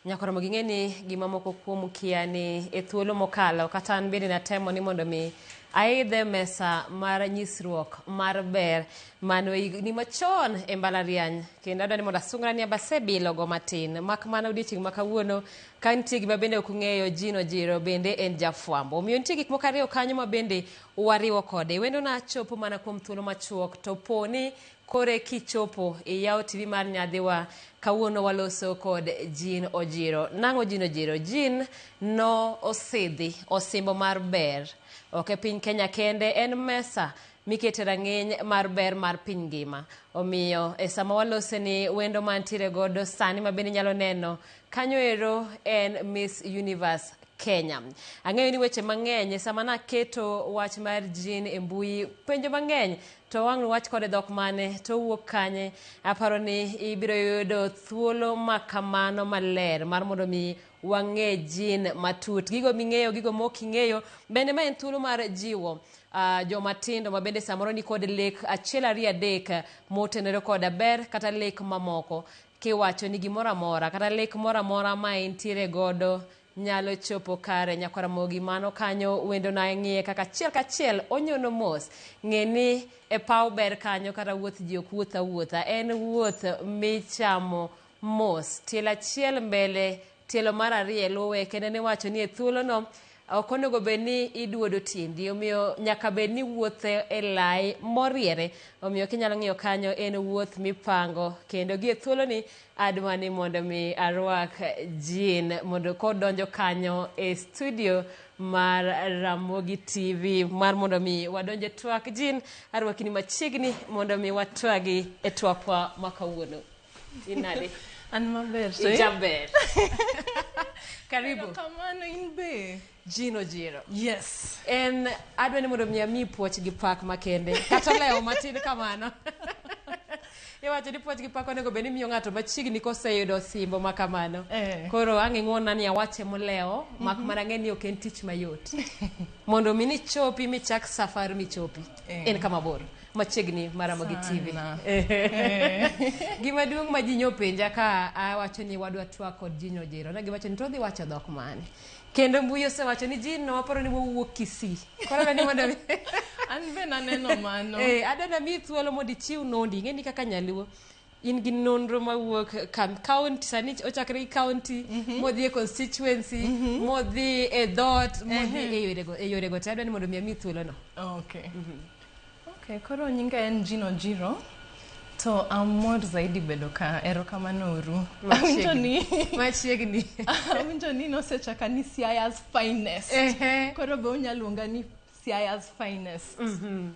Nyakoromo ging'e ni gima moko kuom kia ni e thuolo mokalo kata an bende natemo ni mondo mi aidhe mesa mar nyisruok mar ber mano higni machon e mbalariany kendo adwa ni mondo asungra ni abasebilogo matin mak mana odiochieng' ma kawuono ka nitie gima bende ok ung'eyo Jean Ojiro bende en jafwambo omiyo nitie gik moko ariyo kanyo ma bende wariwo kode wendona chopo mana kuom thuolo machuok to po ni Kore kichopo iyawo TV mar nyadhiwa kawuono waloso kod Jean Ojiro. Nang'o Jean Ojiro? Jean no osidhi osimbo mar ber. Ok e piny Kenya kende, en mesa mikete rang'iny mar ber mar piny ngima. Omiyo e sama walose ni wendo mantiere godo sani ma bende inyalo neno kanyo ero en Miss Universe Kenya. Ang'eyo ni weche mang'eny sama naketo wach mar Jean e mbui, penjo mang'eny to wang' wach kode dhok mane to owuok kanye aparo ni ibiro yudo thuolo ma kamano maler mar mondo mi wang'e Jean matut gigo ming'eyo gigo mok ing'eyo bende ma en thuolo mar jiwo joma tindo ma bende samoro ni kod lek achiel ariyo adek motenore koda ber kata lek mamoko kiwacho ni gimoro amora kata lek moro amora ma intiere godo nyalo chopo kare. Nyakwar Ramogi mano kanyo wendo na ng'iye kaka achiel kachiel onyono mos. Ng'e ni e paw ber kanyo kata wuoth ji ok wuoth awuotha. En wuoth michamo mos. Tielo achiel mbele, tielo mar ariyo luwe kendo niwacho ni e thuolono ok onego bed ni iduodo tiendi. Omiyo nyaka bed ni wuothe e lai moriere. Omiyo kinyalo ng'iyo kanyo en wuoth mipango kendo gi e thuoloni adwa ni mondo mi arwak Jean mondo kodonjo kanyo e studio mar Ramogi TV mar mondo mi wadonj e twak. Jean, arwaki ni machiegni mondo mi watwagi e twakwa ma kawuono. Inade? An maber. To Ijaber. Karibu. Erokamano in be. Jean Ojiro. Yes. En adwa ni mondo mi amiyi puoch gi pak makende. Kata olewo matin kamano. Iwacho ni puoch gi pak onego bed ni imiyo ng'ato machiegni koseyudo osimbo ma kamano. Koro ang' ing'wonna ni awache molewo, mak mana ang'e ni ok en tich mayot. Mondo mi nichopi michak safar michopi. En kama bor. Machiegni mar Ramogi TV. Sana. Gima duong' ma ji nyopenja ka awacho ni wadwa twak kod Jean Ojiro. Ne giwacho ni to odhi wacho dhok mane. Kendo mbui osewacho ni Jean no waparo ni wawuok Kisii. Koro adwa ni mondo An be naneno mano. Adwa ni amiyi thuolo mondo ichiw nondi. Ing'e ni kaka nyaluo in gi nonro mawuok kam county sani ochakre gi county modhi e constituency modhi e dhoot modhi e yorego e yorego te adwa ni mondo mi amiyi thuolo no. Okay. Okay, koro nyinga en Jean Ojiro. To amor zaidi bedo ka, erokamano uru. Awinjo ni Machiegni. awinjo ni nosechaka ni Siaya's finest. Koro be unya luonga ni Siaya's finest.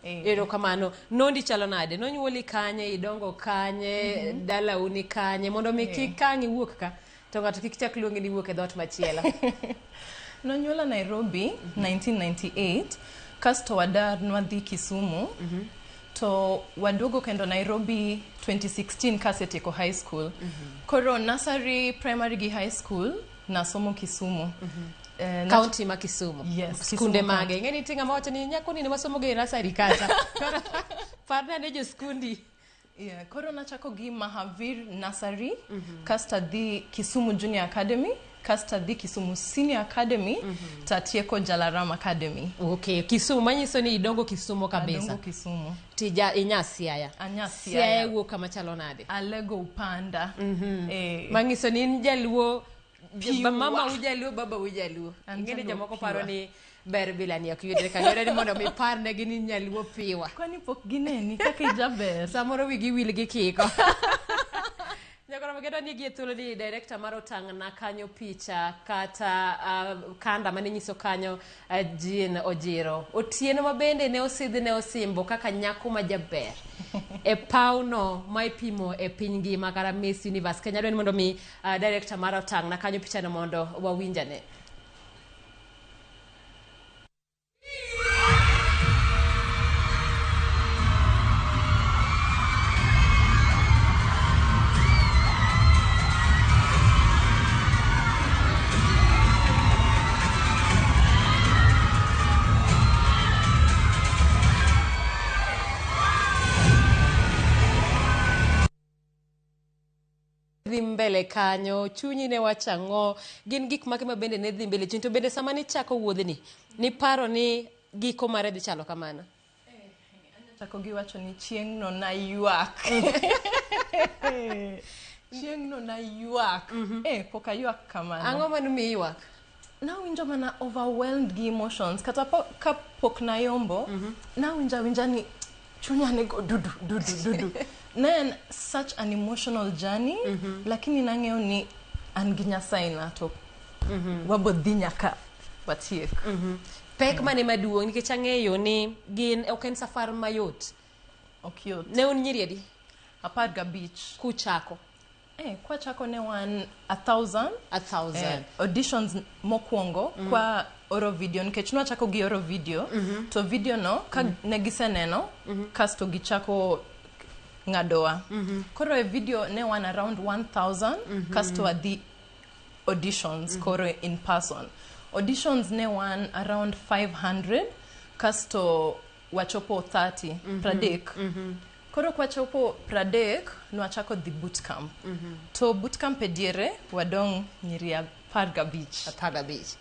Erokamano. Nondi chalo nade? Nonyuoli kanye, idongo kanye, dalau ni kanye mondo mi kik ang' iwuok ka to ng'ato kik chak luongi ni iwuok e dhoot machielo. Nonyuola Nairobi 1998 kasto wadar nwadhi Kisumu. To waduogo kendo Nairobi 2016 kasetieko high school. Koro nursery, primary gi high school nasomo Kisumu. County ma Kisumu. Yes, Skunde Kisumu mage. Ing'e ni nitie ng'ama wacho ni nyako ni ne wasomo ga e nursery kacha. Koro parna ane jo skundi. Yeah, koro nachako gi Mahavir Nursery, kasto adhi Kisumu Junior Academy, kasto adhi Kisumu Senior Academy, tatieko Jalaram Academy. Okay, Kisumu manyiso ni idongo Kisumu kabisa. Adongo Kisumu. Tija inya Siaya. Anya Siaya Siaya. wuok kama chalo nade? Alego Upanda. Manyiso ni in jaluo Pure. mama ujaluo baba ujaluo. An Ing'e ni jaluo jomoko paro pure. ni ber bila ni ok yudre kanyo ni mondo mi parnegi ni nyaluo piwa. Kwani pok gineni kaka ijaber. Samoro wigi wil gi kiko. Nyakoro magedo ni gie thuolo ni director mar otang'na kanyo picha kata kanda mane nyiso kanyo Jean Ojiro. Otieno ma bende ne osidhi ne osimbo kaka nyako ma jaber e pawno ma ipimo e piny ngima kata Miss Universe Kenya. Adwa ni mondo mi director mar otang'na kanyo pichano mondo wawinjane. dhi mbele kanyo, chunyi ne wacho ang'o, gin gik mage ma bende ne dhi mbele chunyi, to bende sama nichako wuodhni, niparo ni giko mare dhi chalo kamano? Chako gi wacho ni chieng'no naywak. Chieng'no naywak. Eh, pok aywak kamano. Ang'o manomiyo iywak? Nawinjo mana overwhelmed gi emotions. Kata ka pok nayombo, nawinjo awinja ni chunya ne go dudu, dudu, dudu. Ne en such an emotional journey, lakini nang'eyo ni an gi Nyasaye na to wabo dhi nyaka watiek. Pek mane maduong' nikech ang'eyo ni gin ok en safar mayot. Ok yot. Ne un nyiri adi 15. Kuchako? Eh, kwachako ne wan 1,000. 1,000. Eh, auditions mokwongo kwa oro video, nikech nwachako gi oro video, to video no ka ne giseneno, kasto gichako ng'adowa. Koro e video ne wan around 1000, kasto wadhi auditions koro in person. Auditions ne wan around 500, kasto wachopo 30, 30. Koro kwachopo 30, nwachako dhi bootcamp. To bootcamp e diere wadong' nyiri 15. 15.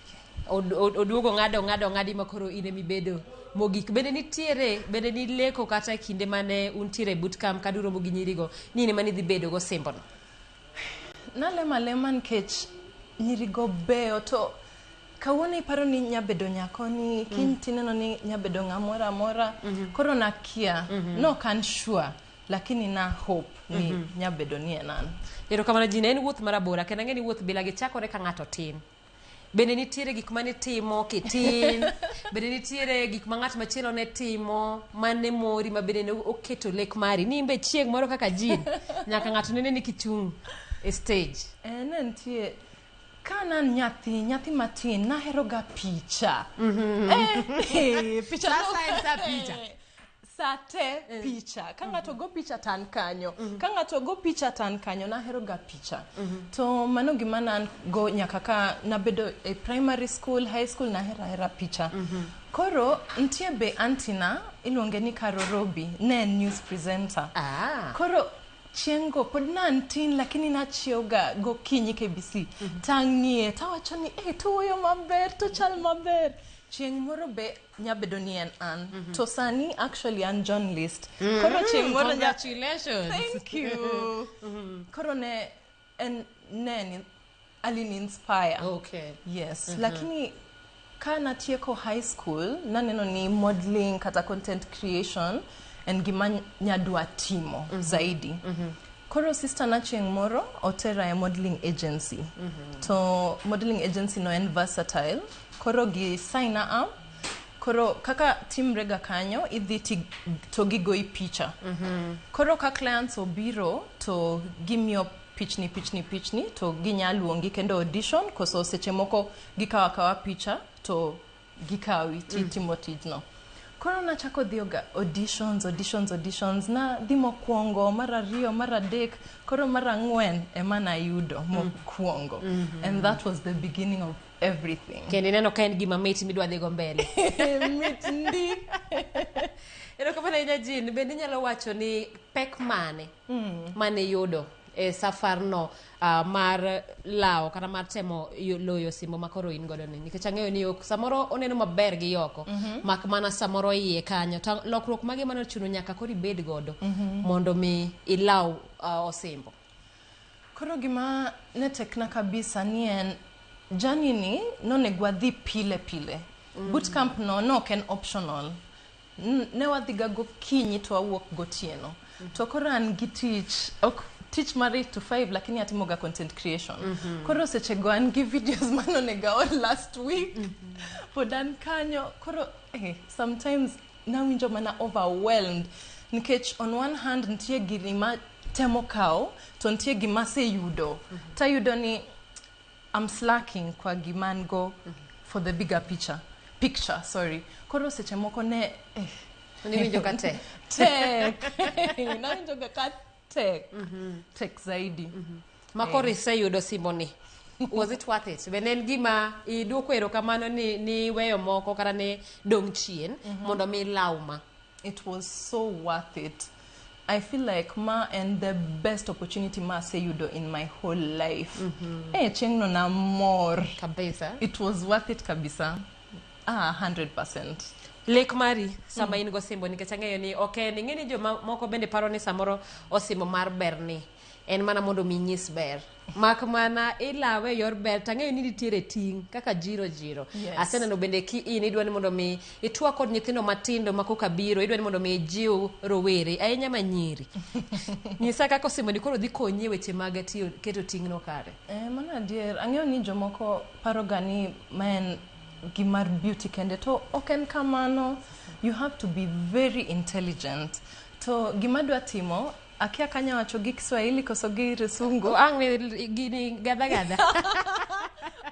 Oduogo ng'ado ng'ado ng'adi ma koro in emibedo mogik. Bende nitiere, bende nileko kata e kinde mane untiere e bootcamp kata uromo gi nyirigo ni in ema nidhi bedo gosimbono? Nalemo alema nikech nyirigo beyo, to kawuono iparo ni nyabedo nyakoni, kiny tineno ni nyabedo ng'amoro amora. Koro nakia, nok an sure, lakini na hope ni nyabedo ni en an. Erokamano ji, ne en wuoth marabora kendo ang'e ni wuoth bila gi chakore ka ng'ato tin. Bende nitiere gik mane timo kitin, bende nitiere gik ma ng'at machielo ne timo mane mori ma bende ne oketo lek mari ni imbe chieng' moro kaka Jean nyaka ng'ato nene ni kichung' e stage. Eh, ne nitie ka nan nyathi, nyathi matin, nahero ga picha. Eh, picha Sasa en sa picha. Sa te picha. Ka ng'ato go picha to an kanyo. Ka ng'ato go picha to an kanyo, nahero ga picha. To mano gima nan go nyaka ka nabedo e primary school, high school, nahero ahera picha. Koro nitie be auntie na iluonge ni Caro Robi, ne en news presenter. Koro chieng'go pod ne an tin, lakini nachiew ga gokinyi KBC, tang'iye tawacho ni eh, towuoyo maber, tochal maber. Chieng' moro be nyabedo ni en an. To sani actually an journalist. Koro chieng' moro Congratulations. Thank you. Koro ne en ne ni alini inspire. Yes, lakini ka natieko high school, naneno ni modeling kata content creation en gima nyadwa timo zaidi. Koro sister na chieng' moro otera e modeling agency. To modeling agency no en versatile. Koro gi sign up. Koro kaka timre ga kanyo, idhi to gigoyi picha. Koro ka clients obiro to gimiyo pichni, pichni, pichni, to ginya luongi kendo audition, koso seche moko gikawo akawa picha to gikawi titimo tijno. Koro nachako dhiyo ga auditions, auditions, auditions, na dhi mokwongo, mar ariyo, mar adek, koro mar ang'wen ema nayudo mokwongo. And that was the beginning of everything. Kendo ineno ka en gima mit midwa dhigo mbele. Mit ndi. Erokamano ahinya Jean, bende inyalo wacho ni pek mane mane yudo e safarno mar lawo kata mar temo loyo osimbo ma koro in godo ni, nikech ang'eyo ni ok samoro oneno maber gi oko, mak mana samoro iye kanyo to lokruok mage mane ochuno nyaka koro ibed godo mondo mi ilaw osimbo? Koro gima ne tekna kabisa ni en journey ni nonego wadhi pile pile. Bootcamp no nok en optional. Ne wadhiga gokinyi to wawuok gotieno. To koro an gi tich, ok tich mar 8 to 5, lakini atimoga content creation. Koro sechego an gi videos manonego aol last week. Pod an kanyo. Koro sometimes nawinjo mana overwhelmed nikech on one hand nitie gima temo kawo to nitie gima aseyudo. Tayudo ni I'm slacking kwa gima an go for the bigger picture. Picture, sorry. Koro seche moko ne Niwinjo ka tek. Tek. Nawinjo ga ka tek. Tek zaidi. Ma koro iseyudo simboni. Was it worth it? Bende en gima iduoko erokamano ni weyo moko kata ne dong' chien mondo mi ilaw ma? It was so worth it. I feel like ma en the best opportunity ma aseyudo in my whole life. Eh, chieng'no namor. Kabisa. It was worth it kabisa. Ah, 100%. Lek mari sama in gosimbo nikech ang'eyo ni ok en ing'e ni joma moko bende paro ni samoro osimbo mar ber ni en mana mondo mi nyis ber mak mana ilawe e yor ber tang'eyo ni nitiere ting' kaka jiro jiro. Yes. Aseneno bende ki in idwa ni mondo mi itwa kod nyithindo matindo ma koka biro, idwa ni mondo mi ijiw rowere ahinya manyiri. Nyisa kaka osimbo ni koro dhi konyi e weche mag tiyo keto ting'no kare. Eh, mano adier. Ang'eyo ni jomoko paroga ni ma en gimar beauty kende to ok en kamano. You have to be very intelligent. To gima adwa timo, akia kanya wacho gi Kiswahili koso gi Kisungu. Ang' ni gini gadha gadha.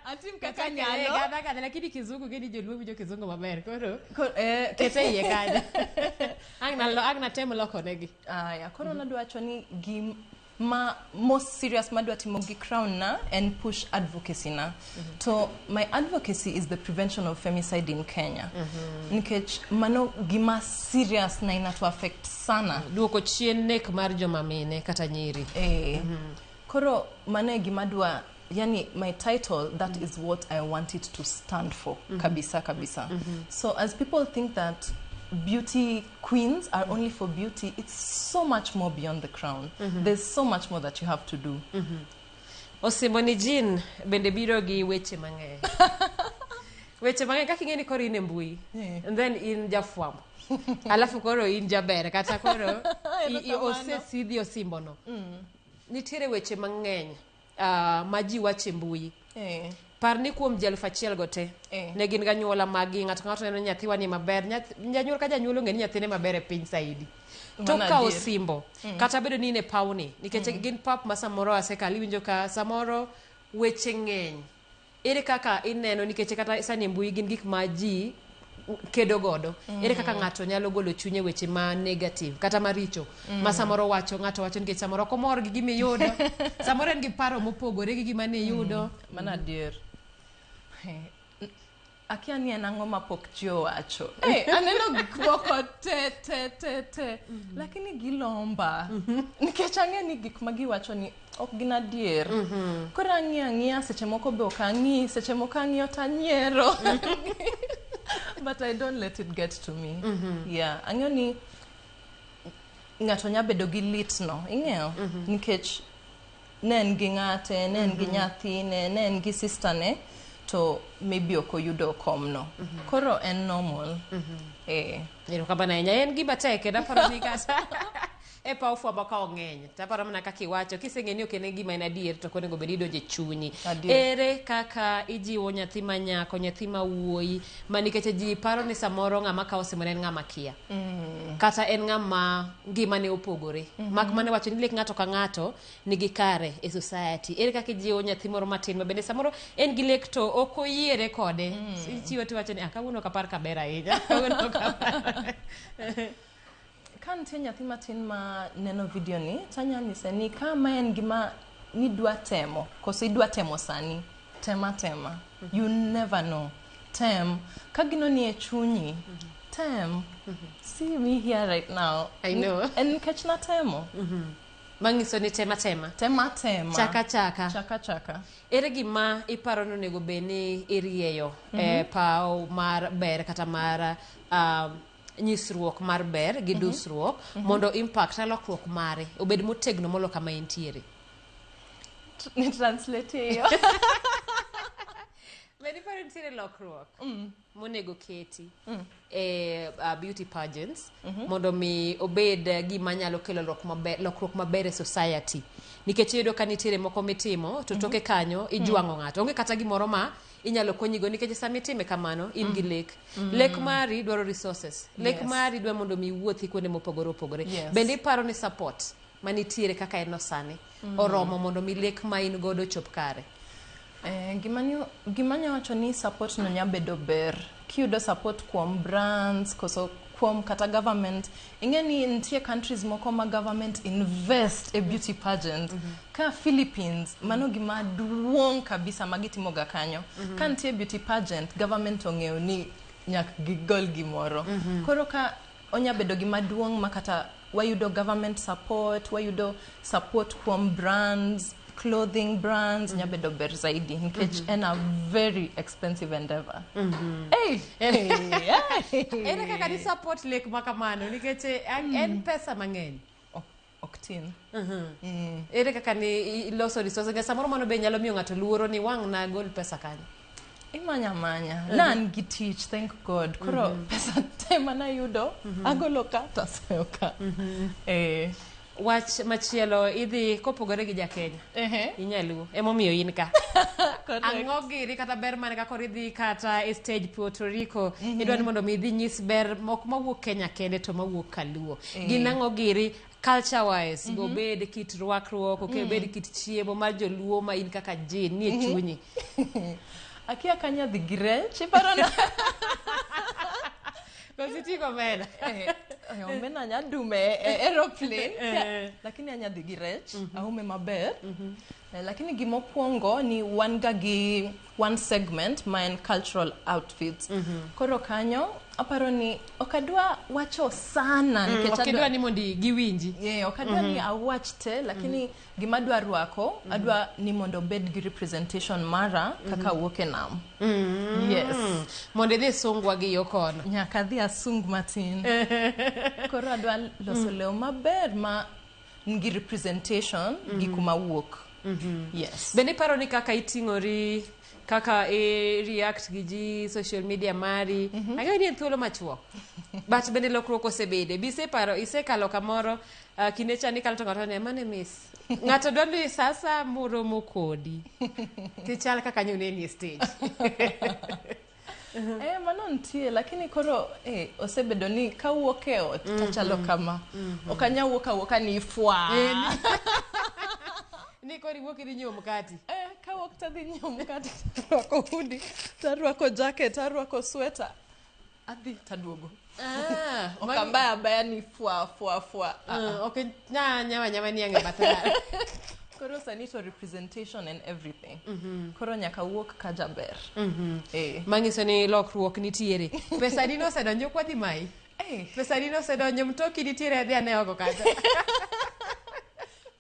Atim kaka Eh, nyalo. gadha gadha lakini kizungu gini joluo winjo kizungu maber koro Ko, kete iye kanyo. Ang' natem loko negi. Aya, koro nadwa wacho ni gima most serious madwa timo gi crown na en push advocacy na. To my advocacy is the prevention of femicide in Kenya. Nikech mano gima serious na inatu affect sana. Duoko chien nek mar joma mine kata nyiri. Eh. Koro mano e gima dwa yani my title, that is what I want it to stand for. Kabisa kabisa. So as people think that beauty queens are only for beauty, it's so much more beyond the crown. There's so much more that you have to do. Osimbo ni Jean bende biro gi weche mang'eny. Weche mang'eny kaka ing'e ni koro in e mbui. And then in jafwambo. Alafu koro in jaber kata koro Erokamano. osesidhi osimbo no. Nitiere weche mang'eny ma ji wacho e mbui. Par ni kuom ji 1000 go te ne gin ganyuola magi ng'ato ka ng'ato neno nyathiwa ni maber. Janyuol ka janyuol ong'e ni nyathine maber e piny saidi. To Mano ka adier. osimbo kata bedo ni in e pawni nikech gin pap ma samoro asekalo iwinjo ka samoro weche ng'eny. Ere kaka ineno nikech kata sani e mbui gin gik ma ji kedo godo. Ere kaka ng'ato nyalo golo chunye weche ma negative kata maricho ma samoro wacho ng'ato wacho nikech samoro ok omor gi gima iyudo. Samoro en gi paro mopogore gi gima ne iyudo. Mano adier. Akia ni en ang'o ma pok ji owacho. Eh, aneno gik moko te te te te. Lakini gilomba. Nikech ang'e ni gik ma giwacho ni ok gin adier. Koro ang'iyo ang'iya seche moko be ok ang'i, seche moko ang'iyo to anyiero. But I don't let it get to me. Yeah, ang'eyo ni ng'ato nya bedo gi lit no, ing'eyo? Nikech ne en gi ng'ate, ne en gi nyathine, ne en gi sister ne, to maybe ok oyudo komno. Koro en normal. Eh. Erokamano ahinya. En gima tek kendo aparo ni kata e paw fwambo ka ong'eny. Taparo mana kaka iwacho kiseng'e ni ok en gima en adier to ok onego bed ni idonjo e chunyi. Adier. Ere kaka ijiwo nyathi ma nyako, nyathi ma wuoyi ma nikech ji paro ni samoro ng'ama kawo osimbo en ng'ama kia. Kata en ng'ama ngimane opogore. Mak mana wacho ni lek ng'ato ka ng'ato nigi kare e society. Ere kaka ijiwo nyathi moro matin ma bende samoro en gi lek to ok oyiere kode. Ichiwo tiwacho ni ah kawuono ok apar kaber ahinya. Kawuono ok apar. Ka nitie nyathi matin ma neno video ni, tanya nyise ni ka ma en gima nidwa temo, koso idwa temo sani, tema tema. You never know. Tem. Ka gino ni e chunyi, tem. See me here right now. I know. En nikech natemo. Manyiso ni tema tema. Tema tema. Chaka chaka. Chaka chaka. Ere gima iparo ni onego bed ni irieyo e paw mar ber kata mar nyisruok mar ber gi dusruok mondo impact na lokruok mare obed motegno molo kama entiere. Ni translate iyo. Bed iparo nitiere lokruok monego keti e beauty pageants mondo mi obed gima nyalo kelo lokruok maber e society nikech iyudo ka nitiere moko mitimo to toke kanyo ijwang'o ng'ato onge kata gimoro ma inyalo konyigo nikech sama itime kamano in gi lek lek mari dwaro resources lek mari dwa mondo mi iwuothi kuonde mopogore opogore. Bende iparo ni support manitiere kaka en no sani oromo mondo mi lek ma in godo chop kare? Eh, gima nya wacho ni support no nya bedo ber kiyudo support kuom brands koso kuom kata government. Ing'e ni nitie countries moko ma government invest e beauty pageant. Ka Philippines, mano gima duong' kabisa ma gitimoga kanyo. Ka nitie beauty pageant, government ong'eyo ni nyaka gigol gimoro. Koro ka onya bedo gima duong' ma kata wayudo government support, wayudo support kuom brands, clothing brands, nyabedo ber zaidi nikech en a very expensive endeavor. Hey, hey, hey. Ere kaka di support lek ma kamano nikech en pesa mang'eny? Ok tin. Ere kaka ni iloso resources? Nikech samoro mano be nyalo miyo ng'ato luoro ni wang' na gol pesa kanyo. Imanya manya. Na an gi tich, thank God. Koro pesa te manayudo, agolo ka tasoyo ka. Eh. Wach machielo, idhi kopogore gi Jakenya, inyaluo emomiyo in ka. Correct. Ang'o giri kata ber mane ka koro idhi kata e stage Puerto Rico, idwa ni mondo mi idhi nyis ber mok mawuok Kenya kende to mawuok Kaluo. Gin ang'o giri culture wise, obed kit rwakruok, ok obed kit chiemo mar joluo ma in kaka Jane nie chunyi? Akia kanya dhi gi rech, iparo na. Koso iti omena? Omena nya dume e aeroplane. Lakini anya dhi gi rech, aume maber. Lakini gimokwongo ni wan ga gi one segment ma en cultural outfits. Koro kanyo aparo ni ok adwa wacho sana nikech Ok idwa ni mondo giwinji. Yeah, ok adwa ni awach te, lakini gima adwa rwako, adwa ni mondo obed gi representation mara kaka wuok e nam. Yes. Mondo idhi sungwa gi yo kono. Nyaka adhi asung matin. Koro adwa loso lew maber ma nigi representation gi kuma wuok. Yes. Bende iparo ni kaka iting'ori, kaka i react gi ji social media mari, ang'eyo ni en thuolo machuok, but bende lokruok osebede bi iseparo isekalo kamoro, kinde cha nikalo to ng'ato ne mane miss ng'ato dwa ni sasa moromo kodi tichal kaka nyoneni e stage? Mano nitie, lakini koro osebedo ni kawuok e ot tachalo kama. Ok anya wuok awuoka ni fwa. Ni koro iwuok idhi nyiewo mkati. Kawuok tadhi nyiewo mkati, tarwako hoodie, tarwako jacket, tarwako sweater. Adhi taduogo. Ok abaya abaya ni fwa fwa fwa. Ok nya nyawa nyawa niang' e bath ndara. Koro sani to representation and everything. Koro nyaka wuok ka jaber. Manyiso ni lokruok nitiere. Pesa ni nosedonjo kwa dhi mayi. Pesa ni nosedonjo, mtoki nitiere, adhi ane oko kacha.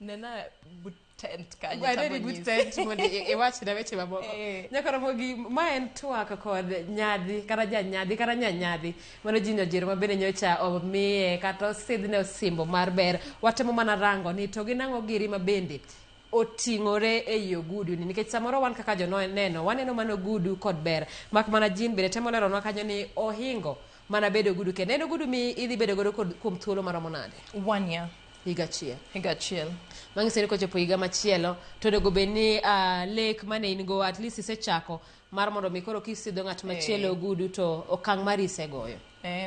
Nena but tent kanyo. Aneni but tent mondo iwachna weche mamoko. Nyakoromogi, ma en twak kod nyadhi kata janyadhi kata nyanyadhi mano Jane Ojiru ma bende nyocha omiye kata osidhne osimbo mar ber. Watemo mana rango ni to gin ang'o giri ma bende oting'ore ei ogudu ni, nikech samoro wan kaka joneno waneno mana ogudu kod ber, mak mana Jane bende temo leronwa kanyo ni ohingo mana bedo ogudu kende. En ogudu mi idhi bedo godo kod kuom thuolo maromo nade? 1 year. Higa achiel. Higa achiel. Manyiso ni kochopo higa machielo to onego bed ni lek mane in go at least isechako mar mondo mi koro kisidho ng'at machielo ogudu to okang' mari isegoyo.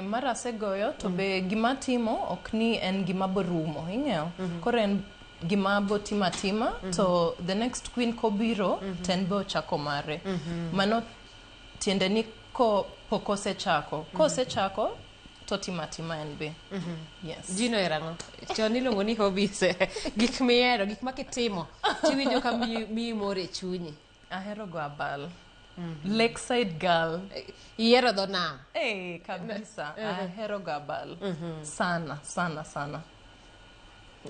Mar asegoyo to be gima timo ok ni en gima borumo, ing'eyo? Koro en gima botimo atima to the next queen kobiro to en be ochako mare. Mano tiende ni ko pok osechako. Kosechako to timo atima en be. Yes. Jino ohero ang'o? Chon iluongo ni hobbies. Gik mihero, gik ma kitimo tiwinjo ka miyi mor e chunyi. Ahero go abal. Lakeside girl. Ihero dho nam. Kabisa. Ahero go abal. Sana, sana, sana.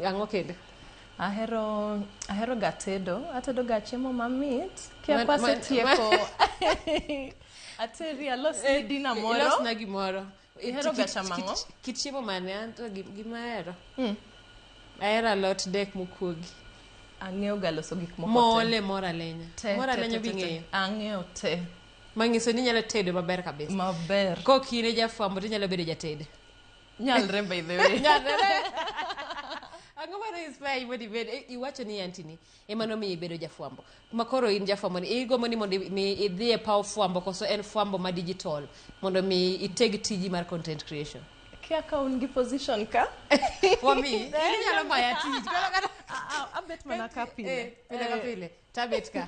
Ang'o kendo? Ahero ga tedo. Atedo ga chiemo mamit. Kia kwasetieko. Ateri alosni dinner moro. Ilosna gimoro. Ihero ga chamo ang'o? Kit chiemo mane? Anto gima ahero. Ahero alot dek mokuogi. Ang'eyo ga loso gik moko te. Mole mor alenya. Te, Mor te, alenya te, te, bi te. ng'eyo. Ang'eyo te. Manyiso ni inyalo tedo maber kabisa. Maber. Kok in e jafwambo to inyalo bedo jatedo. Nyalre by the way. Nyalre. Ang'o mane inspire mondo ibed? Iwacho ni aunty ni ema nomiyo ibedo jafwambo. Ma koro in jafwambo ni igombo ni mondo mi idhi e paw fwambo koso en fwambo ma digital mondo mi iteg tiji mar content creation? Kia ka un gi position ka? Wami, inyalo maya tich. Koro kata Abet mana ka pile. Pile ka pile. Tabet ka.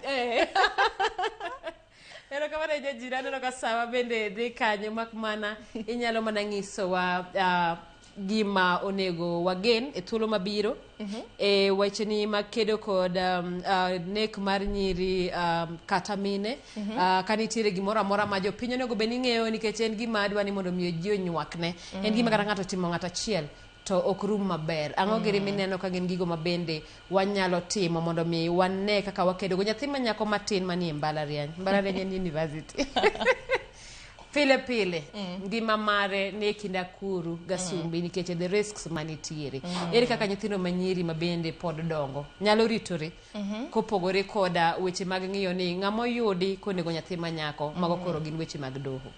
Erokamano ahinya Jane, aneno ka sawa bende dhi kanyo mak mana inyalo mana nyisowa gima onego wagen e thuolo mabiro e wachni mag kedo kod nek mar nyiri kata mine, ka nitiere gimoro amora ma jopiny onego bed ni ng'eyo, nikech en gima adwa ni mondo mi ji onywakne. En gima kata ng'ato otimo ng'ato achiel to ok rum maber. Ang'o giri mineno ka gin gigo ma bende wanyalo timo mondo mi wane kaka wakedo go nyathi ma nyako matin manie mbalariany. Mbalariany en university. Pile pile ngima mare ni e kind akuru gasumbi nikech the risks manitiere. Ere kaka nyithindo manyiri ma bende pod dongo nyalo ritore kopogore koda weche mag ng'iyo ni ng'ama oyudi konego nyathi ma nyako mago koro gin weche mag doho.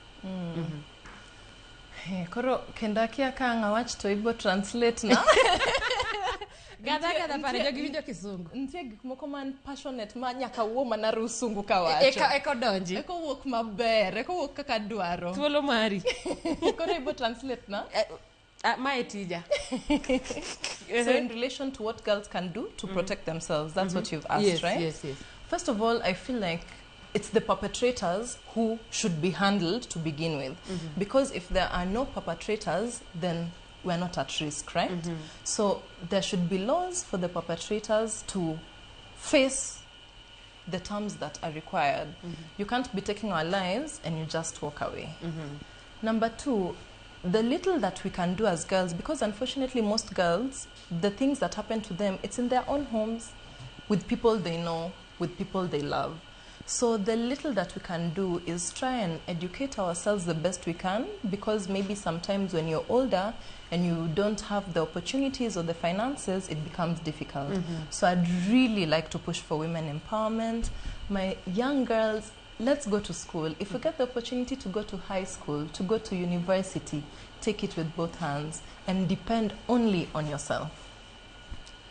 Koro kendo akia ka ang' awach to ibo translate na. Gadha gadha pare jogi winjo kisungu. Nitie gik moko man passionate ma nyaka wuo mana rusungu kawacho. Eka odonji. Eka owuok maber, eka owuok kaka dwaro. Thuolo mari. Koro ibo translate na. Mae tija. So in relation to what girls can do to protect themselves, that's what you've asked, yes, right? Yes. First of all, I feel like it's the perpetrators who should be handled to begin with. Because if there are no perpetrators, then we're not at risk, right? So there should be laws for the perpetrators to face the terms that are required. You can't be taking our lives and you just walk away. Number two, the little that we can do as girls, because unfortunately most girls, the things that happen to them, it's in their own homes, with people they know, with people they love. So the little that we can do is try and educate ourselves the best we can, because maybe sometimes when you're older and you don't have the opportunities or the finances, it becomes difficult. So I'd really like to push for women empowerment. My young girls, let's go to school. If we get the opportunity to go to high school, to go to university, take it with both hands and depend only on yourself.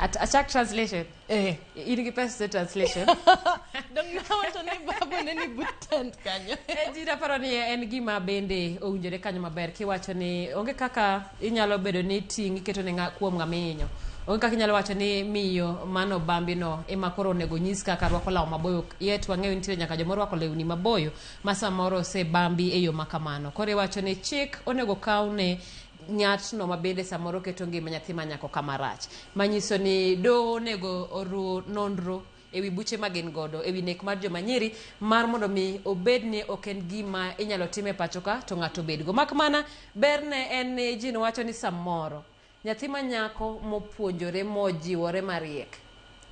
Achak translation. Eh. In gi pesa translation. Dong nawacho ni babu ne ni but tent kanyo. Ji naparo ni en gima bende owinjore kanyo maber kiwacho ni onge kaka inyalo bedo ni ting' iketo ne kuom ng'ama ihinyo. Onge kaka inyalo wacho ni miyo mano bambi no ema koro onego nyis kaka rwako law maboyo. Yet wang'eyo nitiere nyaka joma orwako lewni maboyo ma samoro osebambi e yo ma kamano. Koro iwacho ni chik onego kawne ng'atno ma bende samoro keto ngima nyathi ma nyako kama rach. Manyiso ni doho onego oru nonro ewi buche ma gin godo ewi nek mar joma nyiri mar mondo mi obed ni ok en gima inyalo tim e pacho ka to ng'ato bedgo. Mak mana berne en ni ji wacho ni samoro nyathi ma nyako mopuonjore mojiwore mariek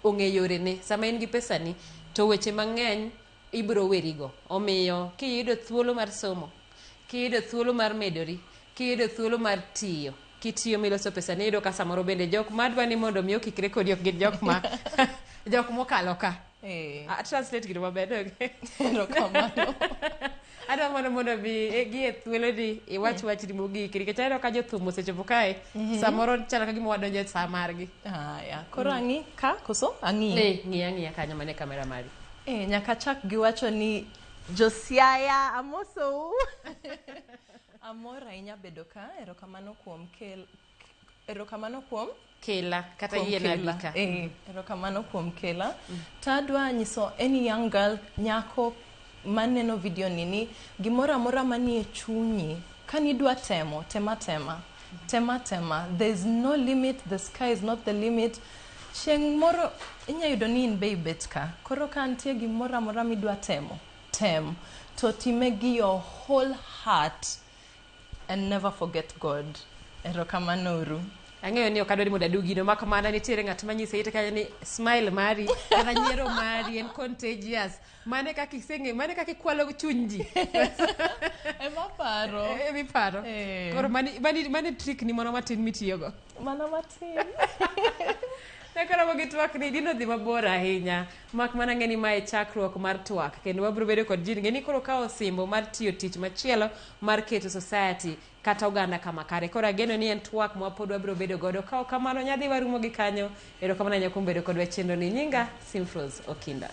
ong'e yorene sama in gi pesani to weche mang'eny ibiro werigo. Omiyo kiyudo thuolo mar somo, kiyudo thuolo mar medori, kiyudo thuolo mar tiyo, kitiyo miloso pesa ni iyudo ka samoro bende jok madwa ni mondo mi okikre kodi ok gin jok ma jok mokalo ka. Translate gino maber donge? Erokamano. Adwa mana mondo mi gi e thuolo ni iwach wachni mogik nikech aneno ka jothum osechopo kae samoro chalo ka gima wadonjo e sa margi. Haya, koro ang'i ka koso ang'i? Ng'iya ang'iya kanyo mane kamera mari. Nyaka chak giwacho ni Josiaya amosou. Amor ahinya bedo ka, erokamano kuom kel erokamano kuom Kela kata kuom yiena kela. bi ka. Erokamano kuom kela. To adwa nyiso any young girl, nyako maneno video ni ni gimoro amora manie chunyi, kanidwa temo, tema tema. Tema tema. There is no limit, the sky is not the limit. Chieng' moro inya yudo ni in be ibet ka. Koro ka nitie gimoro amora midwa temo, tem. To time gi your whole heart and never forget God. Erokamano uru. Ang'eyo ni ok adwa ni mondo adu gino mak mana nitiere ng'at manyise ite kanyo ni smile mari kata nyiero mari en contagious. Mane kaka iseng'e, mane kaka ikwalo chuny ji. Ema paro. Ema iparo. Koro mani trick ni moro matin mitiyogo. Mana matin. Ne koro gi twak ni dino dhi mabor ahinya. Mak mana ng'e ni mae chakruok mar twak kendo wabiro bedo kod ji ng'e ni koro kawo osimbo mar tiyo tich machielo mar keto society kata oganda kama kare. Koro ageno ni en twak ma pod wabiro bedo godo. Ka ok kamano nyadhi warumo gi kanyo. Erokamano ahinya kuom bedo kodwa e chenro ni. Nyinga Simfrose Okinda.